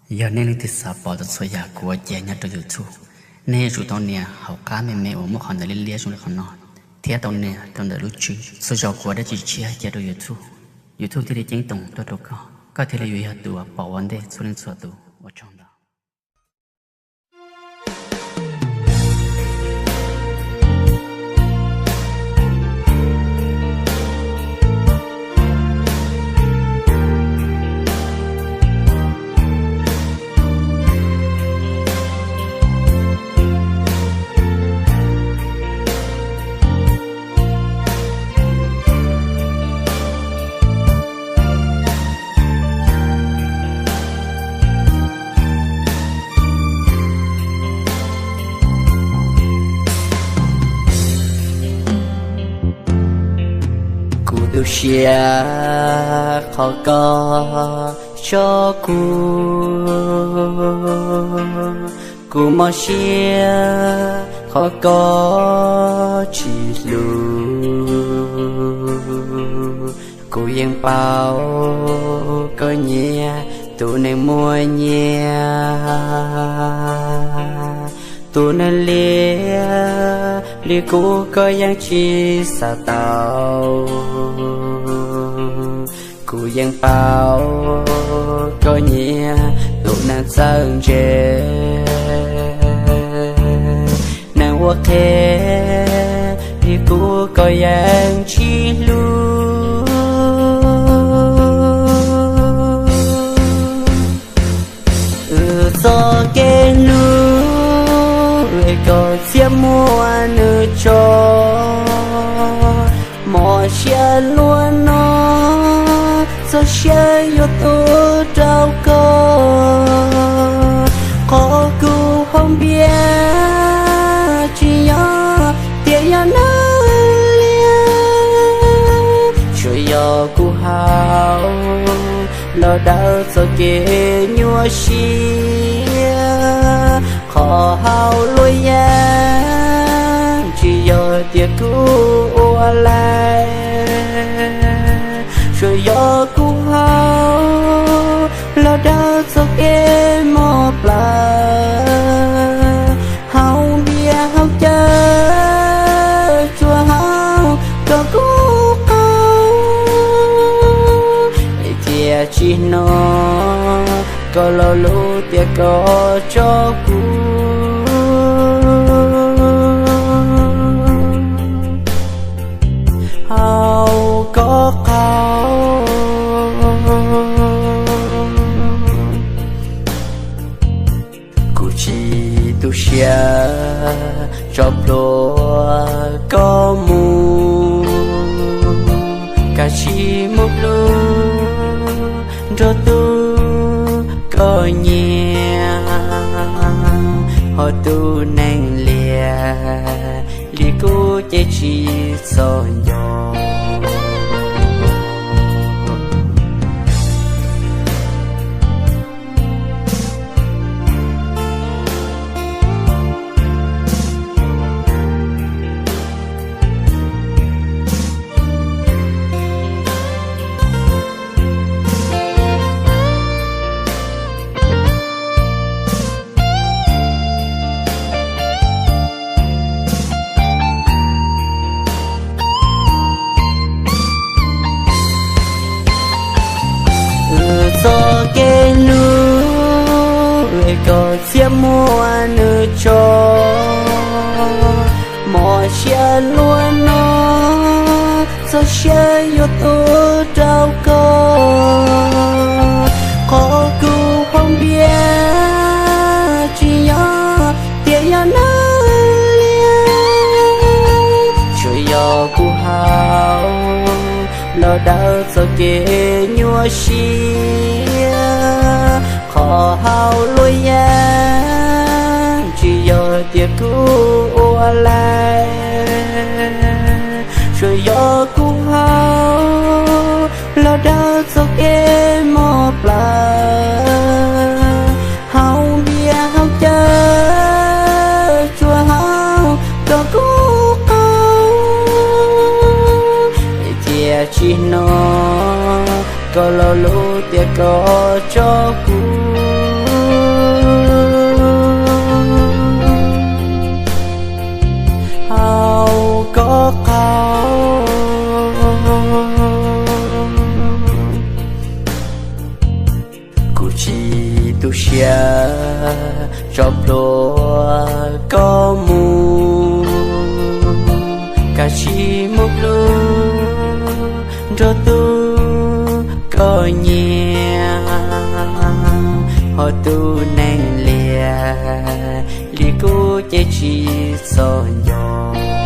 Yog nej leej twg xav pom txhua yam kuv ua cia nyob rau YouTube, nej yuav tsum tau nias hauv qab me me uas muaj qhov ntawv liab liab zoo li qhov no, thiab tau nias rau ntawm lub tswb. Txhua zaus kuv ua dab tsi tshiab cia rau YouTube, YouTube thiaj li ceeb toom tuaj rau koj, koj thiaj li yuav yog tus uas pom ua ntej txhua leej txhua tus. Ua tsaug ntau. Kuv tu siab qhov koj tso kuv, kuv mob siab qhov koj tsis hlub. Kuv yeej paub koj nyiam tus neeg muaj nyiaj, tus neeg liam li kuv koj yeej tsis xav tau. Kuv yeej paub koj nyiam tus neeg txawj ntse, neeg ua qhev li kuv koj yeej tsis hlub. Wb txoj kev hlub es koj txhiaj muab nws tso, mob siab luaj no txoj sia yuav tuav rau koj. Qhov kuv haus npias tsis yog tias yog neeg liam, tsuas yog kuv haus los daws txoj kev nyuaj siab. Qhov haus luaj yeej tsis yog tias kuv ua lais, tsuas yog kuv haus los daws txoj kev mob plawv. Haus npias haus cawv tsuas haus kom kuv qaug, es thiaj tsis hnov koj lo lus tias koj tso kuv. Haus kom qaug, kuv tsis tu siab tso plhuav koj mus, kav tsij mus hlub nrog tus koj nyiam, ho tus neeg liam li kuv ces tsis txhob nco. Wb txoj kev hlub es koj txhiaj muab nws tso, mob siab luaj no txoj sia yuav tuav rau koj. Qhov kuv haus npias tsis yog tias yog neeg liam, tsuas yog kuv haus los daws txoj kev nyuaj siab. Qhov haus luaj yeej tsis yog tias kuv ua lais, tsuas yog kuv haus los daws txoj kev mob plawv. Haus npias haus cawv tsuas haus kom kuv qaug, es thiaj tsis hnov koj lo lus tias koj tso kuv. Tsis tu siab tso plhuav koj mus, koj sim mus hlub nrog tus koj nyiam. Ho tus neeg liag li kuv ces tsis txhob nco.